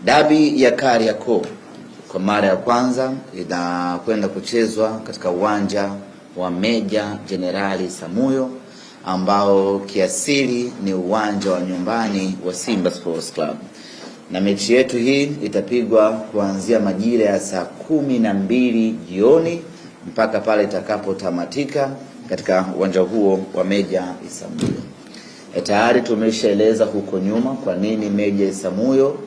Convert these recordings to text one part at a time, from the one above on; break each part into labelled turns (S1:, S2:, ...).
S1: Dabi ya Kariakoo kwa mara ya kwanza inakwenda kuchezwa katika uwanja wa Meja Jenerali Samuyo ambao kiasili ni uwanja wa nyumbani wa Simba Sports Club, na mechi yetu hii itapigwa kuanzia majira ya saa 12 jioni mpaka pale itakapotamatika katika uwanja huo wa Meja Isamuyo. Tayari tumeshaeleza huko nyuma kwa nini Meja Isamuyo.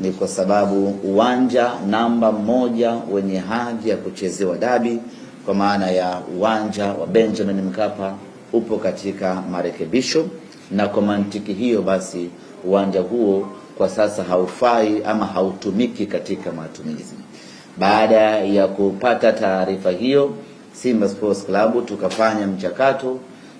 S1: Ni kwa sababu uwanja namba moja wenye hadhi ya kuchezewa dabi kwa maana ya uwanja wa Benjamin Mkapa upo katika marekebisho, na kwa mantiki hiyo basi uwanja huo kwa sasa haufai ama hautumiki katika matumizi. Baada ya kupata taarifa hiyo, Simba Sports Club tukafanya mchakato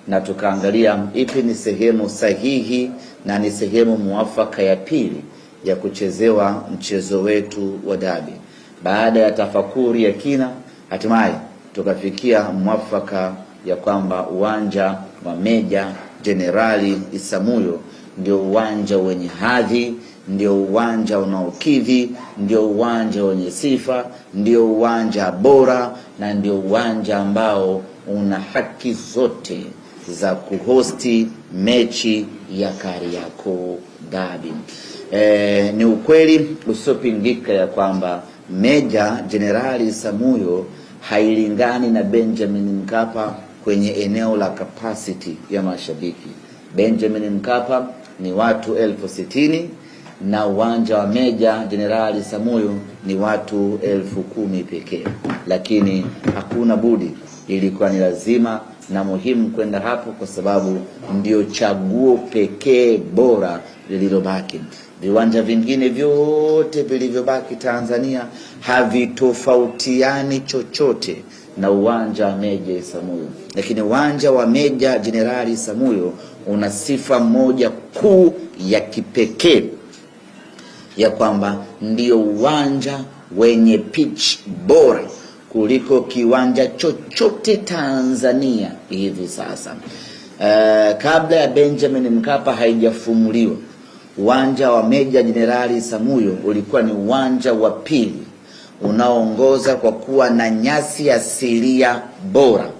S1: na tukaangalia ipi ni sehemu sahihi na ni sehemu muafaka ya pili ya kuchezewa mchezo wetu wa dabi. Baada ya tafakuri ya kina, hatimaye tukafikia mwafaka ya kwamba uwanja wa Meja Jenerali Isamuyo ndio uwanja wenye hadhi, ndio uwanja unaokidhi, ndio uwanja wenye sifa, ndio uwanja bora na ndio uwanja ambao una haki zote za kuhosti mechi ya Kariakoo Derby. Ni ukweli usiopingika ya kwamba Meja Jenerali Samuyo hailingani na Benjamin Mkapa kwenye eneo la capacity ya mashabiki. Benjamin Mkapa ni watu 60,000 na uwanja wa Meja Jenerali Samuyo ni watu 10,000 pekee, lakini hakuna budi, ilikuwa ni lazima na muhimu kwenda hapo kwa sababu ndio chaguo pekee bora lililobaki. Viwanja vingine vyote vilivyobaki Tanzania havitofautiani chochote na uwanja wa Meja Isamuyo, lakini uwanja wa Meja Jenerali Isamuyo una sifa moja kuu ya kipekee ya kwamba ndio uwanja wenye pitch bora kuliko kiwanja chochote Tanzania hivi sasa. Kabla ya Benjamin Mkapa haijafumuliwa, uwanja wa Meja Jenerali Isamuyo ulikuwa ni uwanja wa pili unaoongoza kwa kuwa na nyasi asilia bora.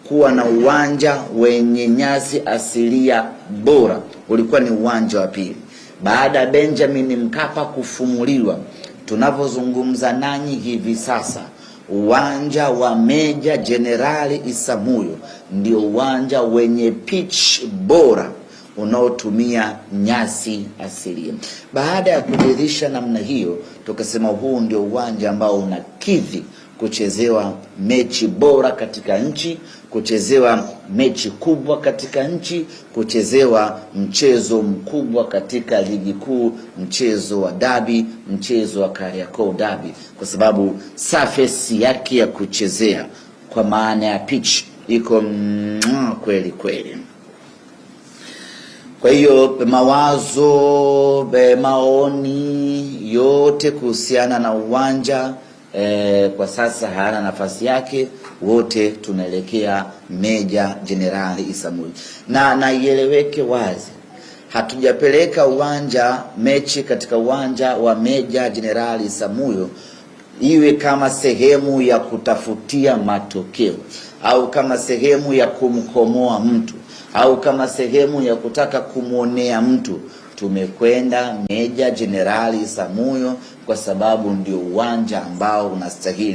S1: Kuwa na uwanja wenye nyasi asilia bora ulikuwa ni uwanja wa pili baada ya Benjamin Mkapa kufumuliwa. Tunavyozungumza nanyi hivi sasa, uwanja wa Meja Jenerali Isamuyo ndio uwanja wenye pitch bora unaotumia nyasi asilia. Baada ya kuridhisha namna hiyo, tukasema huu ndio uwanja ambao unakidhi kuchezewa mechi bora katika nchi, kuchezewa mechi kubwa katika nchi, kuchezewa mchezo mkubwa katika ligi kuu, mchezo wa dabi, mchezo wa Kariakoo Derby, kwa sababu surface yake ya kuchezea kwa maana ya pitch iko kweli kweli. Kwa hiyo mawazo, maoni yote kuhusiana na uwanja kwa sasa hayana nafasi yake. Wote tunaelekea Meja Jenerali Isamuhyo, na ieleweke wazi, hatujapeleka uwanja mechi katika uwanja wa Meja Jenerali Isamuhyo iwe kama sehemu ya kutafutia matokeo au kama sehemu ya kumkomoa mtu au kama sehemu ya kutaka kumwonea mtu. Tumekwenda Meja Jenerali Isamuhyo kwa sababu ndio uwanja ambao unastahili.